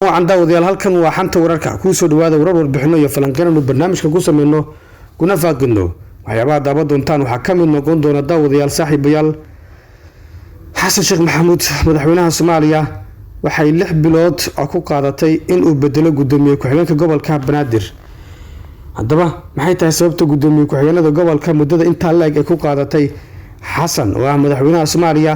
Wacan daawadayaal, halkan waa Xanta Wararka. Kuusoo dhawaada warar, warbixino iyo falanqeynanu barnaamijka ku sameyno kuna faaqidno. Waxyaabaha daawa doontaan waxaa ka mid noqon doona, daawadayaal, saaxiibayaal, Xasan Sheekh Maxamuud, madaxweynaha Soomaaliya, waxay 6 bilood ku qaadatay inuu bedelo gudoomiye ku-xigeenka gobolka Banaadir. Haddaba maxay tahay sababta gudoomiye ku-xigeenada gobolka muddada intaa la-eg ay ku qaadatay Xasan oo ah madaxweynaha Soomaaliya?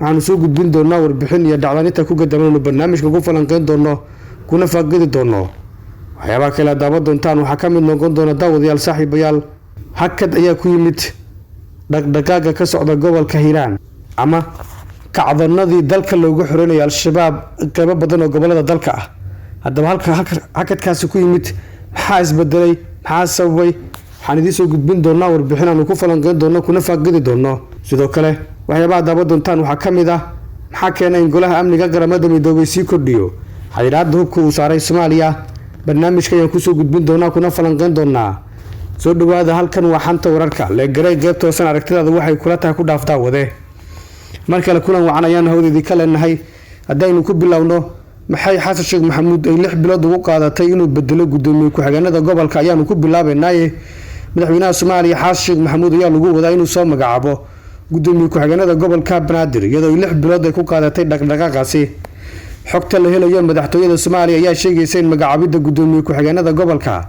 Waxaanu soo gudbin doonaa warbixin iyo dhacdaan inta ku gadamanaynu barnaamijka ku falanqeyn doono kuna faaqidi doono. Waxyaabaha kale daawa doontaan waxaa ka mid noqon doona, daawadayaal, saaxiibayaal, hakad ayaa ku yimid dhaqdhaqaaga ka socda gobolka Hiiraan ama kacdoonadii dalka loogu xoreynayo Al-Shabaab qeybo badan oo gobolada dalka ah. Haddaba halka hakadkaasi ku yimid, maxaa isbedelay, maxaa sababay? Waxaan idiin soo gudbin doonaa warbixin aanu ku falanqeyn doono kuna faaqidi doono. Sidoo kale waxyaabaha daawa doontaan waxaa ka mid ah: maxaa keenay in Golaha Amniga Qaramada Midoobay sii kordhiyo xayiraadda hubka uu saaray Soomaaliya? Barnaamijka ayaan kusoo gudbin doonaa kuna falanqeyn doonaa. Soo dhawaada, halkan waa Xanta Wararka. Leegaray qeybta hoosan, aragtidaada waxay kula tahay ku dhaaftaa wade. Mar kale kulan wacan ayaan hawdeedii ka leenahay. Haddaynu ku bilowno, maxay Xasan Sheekh Maxamuud ay 6 bilood ugu qaadatay inuu bedelo gudoomiye ku-xigeenada gobolka ayaanu ku bilaabeynaaye. Madaxweynaha Soomaaliya Xasan Sheekh Maxamuud ayaa lagu wadaa inuu soo magacaabo gudoomiye ku-xigeenada gobolka Banaadir, iyadoo ay 6 bilood ay ku qaadatay dhaqdhaqaaqaasi. Xogta la helayo madaxtooyada Soomaaliya ayaa sheegaysa in magacaabidda gudoomiye ku-xigeenada gobolka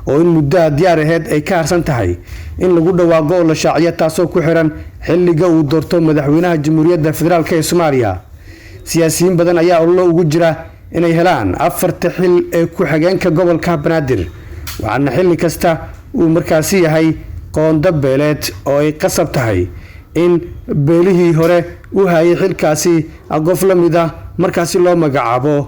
oo in muddaha diyaar aheyd ay ka harsan tahay in lagu dhawaaqo oo la shaaciyo, taasoo ku xiran xilliga uu doorto madaxweynaha Jamhuuriyadda Federaalk ee Soomaaliya. Siyaasiyiin badan ayaa ololo ugu jira inay helaan afarta xil ee ku-xigeenka gobolka Banaadir, waxaana xilli kasta uu markaasi yahay qoondo beeleed oo ay qasab tahay in beelihii hore u hayay xilkaasi qof la mid ah markaasi loo magacaabo.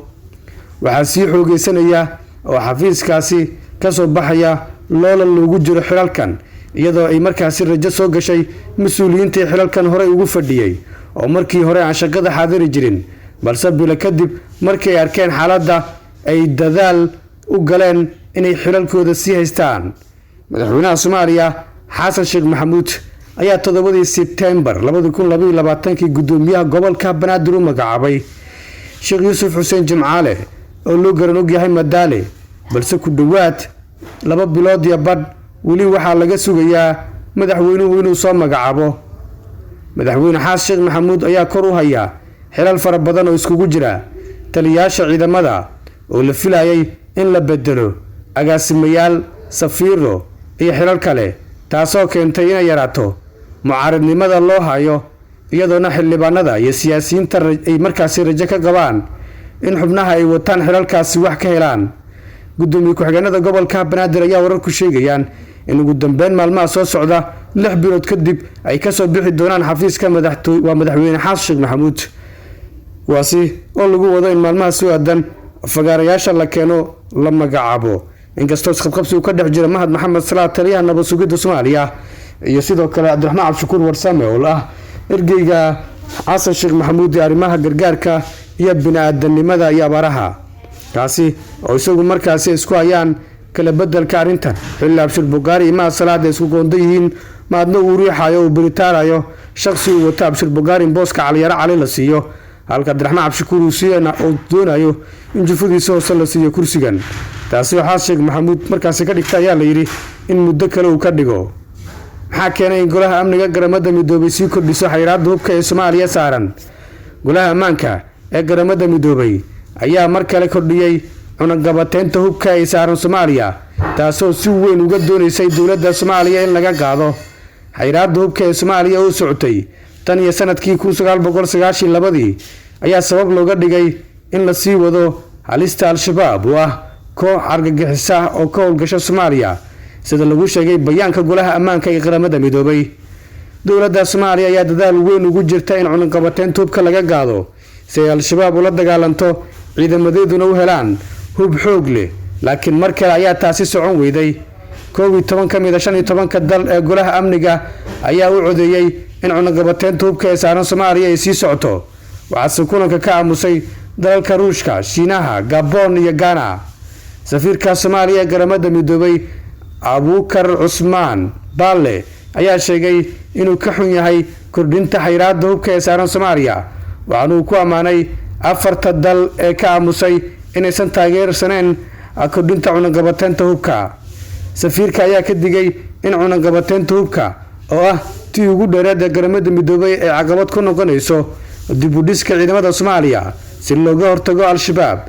Waxaa sii xoogeysanaya oo xafiiskaasi kasoo baxaya loolan loogu jiro xilalkan, iyadoo ay markaasi rajo soo gashay mas-uuliyiintii xilalkan horey ugu fadhiyey oo markii hore aan shaqada xaadiri jirin, balse bilo kadib markii ay arkeen xaaladda ay dadaal u galeen inay xilalkooda sii haystaan. Madaxweynaha Soomaaliya Xasan Sheekh Maxamuud ayaa 7dii Sebtembar 2022kii gudoomiyaha gobolka Banaadir u magacaabay Sheekh Yuusuf Xuseen Jimcaale oo loo garan ogyahay Madaale, balse ku dhowaad 2 bilood iyo badh weli waxaa laga sugayaa madaxweynuhu inuu soo magacaabo. Madaxweyne Xasan Sheekh Maxamuud ayaa kor u haya xilal fara badan oo iskugu jira taliyayaasha ciidamada oo la filayay in la bedelo, agaasimayaal, safiiro iyo xilal kale, taasoo keentay inay yaraato mucaaridnimada loo hayo, iyadoona xildhibaanada iyo siyaasiyiinta ay markaasi rajo ka qabaan in xubnaha ay wataan xilalkaasi wax ka helaan. Gudoomiye ku-xigeenada gobolka Banaadir ayaa wararku sheegayaan in ugu dambeyn maalmaha soo socda, 6 bilood kadib, ay kasoo bixi doonaan xafiiska madaxtooy waa madaxweyne Xasan Sheekh Maxamuud, kuwaasi oo lagu wado in maalmaha soo aadan fagaarayaasha la keeno la magacaabo, inkastoo isqabqabsi uu ka dhex jira Mahad Maxamed Salaad, taliyaha nabad sugidda Soomaaliya, iyo sidoo kale Cabdiraxmaan Cabdishakuur Warsame oo ah ergeyga Xasan Sheekh Maxamuud ee arrimaha gargaarka iyo bini-aadanimada iyo abaaraha, kaasi oo isagu markaasi isku hayaan kala bedelka arrintan, xilli Abshir Bukaari iyo Mahad Salaad ay isku goonda yihiin. Mahadna uu riixayo, uu biritaarayo shaqsi uu wato Abshir Bukaari in booska Caliyaro Cali la siiyo, halka Cabdiraxmaan Cabdishakuur uu siiyana uu doonayo in jufadiisa hoose la siiyo kursigan. Taasi oo Xasan Sheekh Maxamuud markaasi ka dhigta ayaa la yidhi in muddo kale uu ka dhigo. Maxaa keenay in Golaha Amniga Qaramada Midoobay sii kordhiso xayiraadda hubka ee Soomaaliya saaran? Golaha Ammaanka ee Qaramada Midoobay ayaa mar kale kordhiyey cunaqabateynta hubka ay saaran Soomaaliya, taasoo si weyn uga dooneysay dowladda Soomaaliya in laga qaado. Xayiraadda hubka ee Soomaaliya oo socotay tan iyo sanadkii 1992dii ayaa sabab looga dhigay in la sii wado halista Al-Shabaab oo ah koox argagixisa oo ka howlgasha Soomaaliya, sida lagu sheegay bayaanka Golaha Ammaanka ee Qaramada Midoobay. Dowladda Soomaaliya ayaa dadaal weyn ugu jirta in cunaqabateynta hubka laga qaado si ay Al-Shabaab ula dagaalanto, ciidamadeeduna u helaan hub xoog leh, laakiin mar kale ayaa taasi socon weyday. 11 ka mid a 15ka dal ee Golaha Amniga ayaa u codeeyey in cunaqabateynta hubka ee saaran Soomaaliya ay sii socoto, waxaase kulanka ka aamusay dalalka Ruushka, Shiinaha, Gabon iyo Ghana. Safiirka Soomaaliya ee Qaramada Midoobay Abuukar Cusmaan Baalle ayaa sheegay inuu ka xun yahay kordhinta xayiraadda hubka ee saaran Soomaaliya, waxaana uu ku ammaanay afarta dal ee ka aamusay Inaysan taageersaneen kordhinta cunaqabateynta hubka. Safiirka ayaa ka digay in cunaqabateynta hubka, oo ah tii ugu dheereed ee Qaramada Midoobay, ay caqabad ku noqonayso dib u dhiska ciidamada Soomaaliya si looga hortago Al-Shabaab.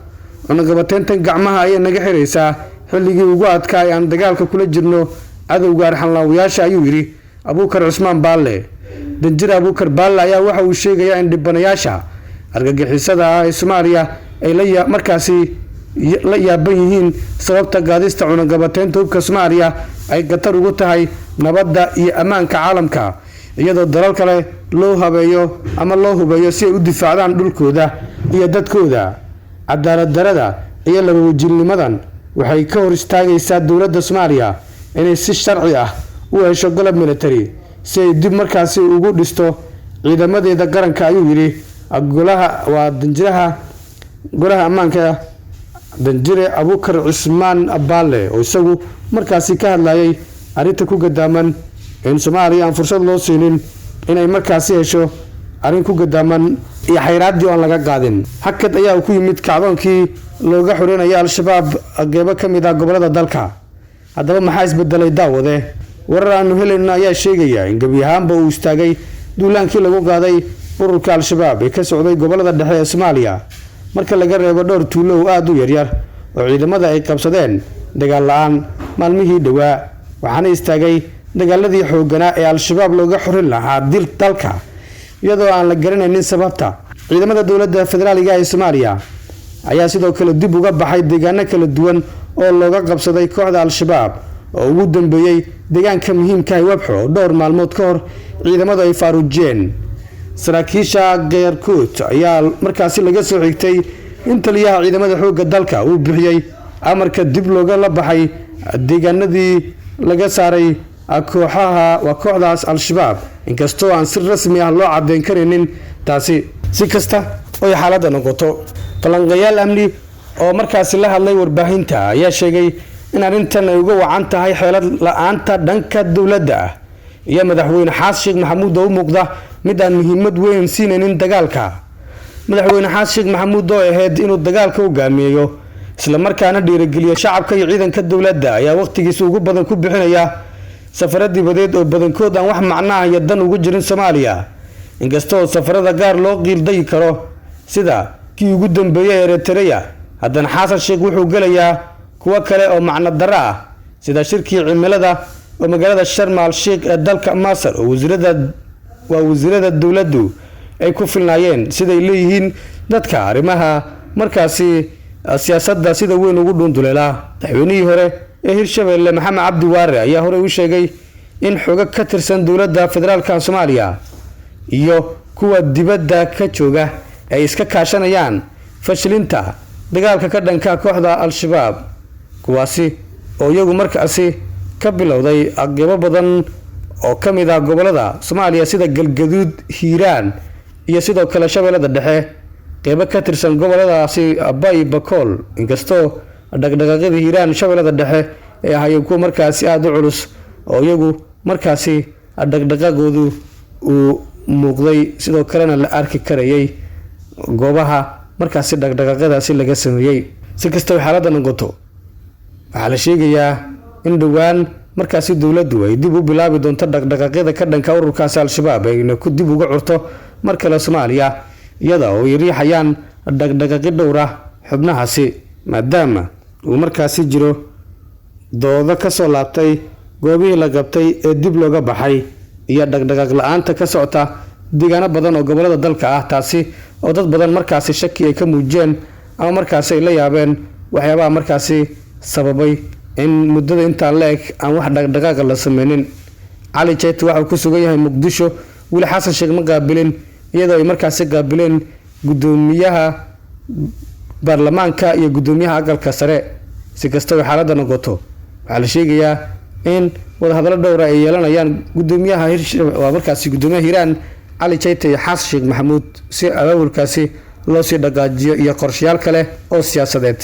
Cunaqabateyntan gacmaha ayay naga xiraysaa xilligii ugu adkaa ee aan dagaalka kula jirno cadowga arxanlaawayaasha, ayuu yidhi Abuukar Cusmaan Baalle. Danjir Abuukar Baalle ayaa waxa uu sheegayaa in dhibanayaasha argagixisada ah ee Soomaaliya ay la markaasi la yaaban yihiin sababta qaadista cunaqabateynta hubka Soomaaliya ay khatar ugu tahay nabadda iyo ammaanka caalamka, iyadoo dalal kale loo habeeyo ama loo hubeeyo si ay u difaacdaan dhulkooda iyo dadkooda. Cadaalad darada iyo labawajilnimadan waxay ka hor istaagaysaa dowladda Soomaaliya inay si sharci ah u hesho qalab military si ay dib markaasi ugu dhisto ciidamadeeda qaranka, ayuu yidhi golaha waa danjiraha golaha ammaanka, danjire Abuukar Cusmaan Baalle, oo isagu markaasi ka hadlayay arrinta ku gadaaman in Soomaaliya aan fursad loo siinin inay markaasi hesho arrin ku gadaaman iyo xayraaddii oon laga qaadin. Hakad ayaa ku yimid kacdoonkii looga xoreynaya Al-Shabaab qeybo ka mid ah gobolada dalka. Haddaba maxaa isbedelay, daawade? Warar aanu helayno ayaa sheegaya in gebi ahaanba uu istaagay duulaankii lagu qaaday ururka Al-Shabaab ee ka socday gobolada dhexe ee Soomaaliya, marka laga reebo dhowr tuulo oo aada u yaryar oo ciidamada ay qabsadeen dagaal la-aan maalmihii dhowaa. Waxaana istaagay dagaaladii xoogganaa ee Al-Shabaab looga xorin lahaa dil dalka, iyadoo aan la garanaynin sababta. Ciidamada dowladda federaaliga ee Soomaaliya ayaa sidoo kale dib uga baxay deegaano kala duwan oo looga qabsaday kooxda Al-Shabaab, oo ugu dambeeyey deegaanka muhiimka ah Wabxo, oo dhowr maalmood ka hor ciidamadu ay faaruujiyeen. Saraakiisha keyrkood ayaa markaasi laga soo xigtay in taliyaha ciidamada xoogga dalka uu bixiyey amarka dib looga la baxay deegaanadii laga saaray kooxaha waa kooxdaas Al-Shabaab, inkastoo aan si rasmi ah loo caddeyn karaynin taasi. Si kasta oy xaaladda noqoto, falanqayaal amni oo markaasi la hadlay warbaahinta ayaa sheegay in arrintan ay uga wacan tahay xeelad la-aanta dhanka dowladda ah iyo madaxweyne Xasan Sheekh Maxamuud oo u muuqda mid aan muhiimad weyn siinaynin dagaalka. Madaxweyne Xasan Sheekh Maxamuud, oo ahayd inuu dagaalka hogaamiyeeyo islamarkaana dhiirigeliyo shacabka iyo ciidanka dowladda, ayaa waqtigiisa ugu badan ku bixinaya safaro dibadeed oo badankood aan wax macnaha iyo dan ugu jirin Soomaaliya, inkasta oo safarada gaar loo qiildayi karo sida kii ugu dambeeyay Eritrea. Haddana Xasan Sheekh wuxuu gelayaa kuwo kale oo macno darro ah, sida shirkii cimilada oo magaalada Sharm al Sheikh ee dalka Masar, oo wasiirada waa wasiirada dowladdu ay ku filnaayeen, siday leeyihiin dadka arrimaha markaasi siyaasadda sida weyn ugu dhuunduleelaa. Madaxweynihii hore ee Hirshabeelle Maxamed Cabdi Waare ayaa horey u sheegay in xogo ka tirsan dowladda federaalka Soomaaliya iyo kuwa dibadda ka jooga ay iska kaashanayaan fashilinta dagaalka ka dhanka kooxda Al-Shabaab, kuwaasi oo iyagu markaasi ka bilowday qeybo badan oo ka mid ah gobolada Soomaaliya, sida Galgaduud, Hiiraan iyo sidoo kale Shabeellada Dhexe, qeybo ka tirsan goboladaasi Bay, Bakool, inkastoo dhaqdhaqaaqyada Hiiraan, Shabeellada Dhexe ay ahaayeen kuwa markaasi aada u culus oo iyagu markaasi dhaqdhaqaaqoodu uu muuqday, sidoo kalena la arki karayay goobaha markaasi dhaqdhaqaaqyadaasi laga sameeyey. Si kastaba xaaladda noqoto, waxaa la sheegayaa in dhowaan markaasi dowladdu ay dib u bilaabi doonto dhaqdhaqaaqyada ka dhanka ururkaasi Al-Shabaab, ayna ku dib uga curto mar kale Soomaaliya, iyada oo ay riixayaan dhaqdhaqaaqyo dhowr ah xubnahaasi, maadaama uu markaasi jiro doodo ka soo laabtay goobihii la qabtay ee dib looga baxay iyo dhaqdhaqaaq la-aanta ka socota deegaano badan oo gobolada dalka ah, taasi oo dad badan markaasi shaki ay ka muujiyeen ama markaasi ay la yaabeen waxyaabaha markaasi sababay in muddada intaan la eg aan wax dhaqdhaqaaqa la sameynin. Cali Jayte waxa uu ku sugan yahay Muqdisho. Weli Xasan Sheekh ma qaabilin, iyadoo ay markaasi qaabileen guddoomiyaha baarlamaanka iyo guddoomiyaha aqalka sare. Si kastaba xaaladda noqoto, waxaa la sheegayaa in wadahadallo dhowra ay yeelanayaan guddoomiyaha waa markaasi guddoomiyaha Hiiraan Cali Jayte iyo Xasan Sheekh Maxamuud si abaabulkaasi loo sii dhaqaajiyo iyo qorshayaal kale oo siyaasadeed.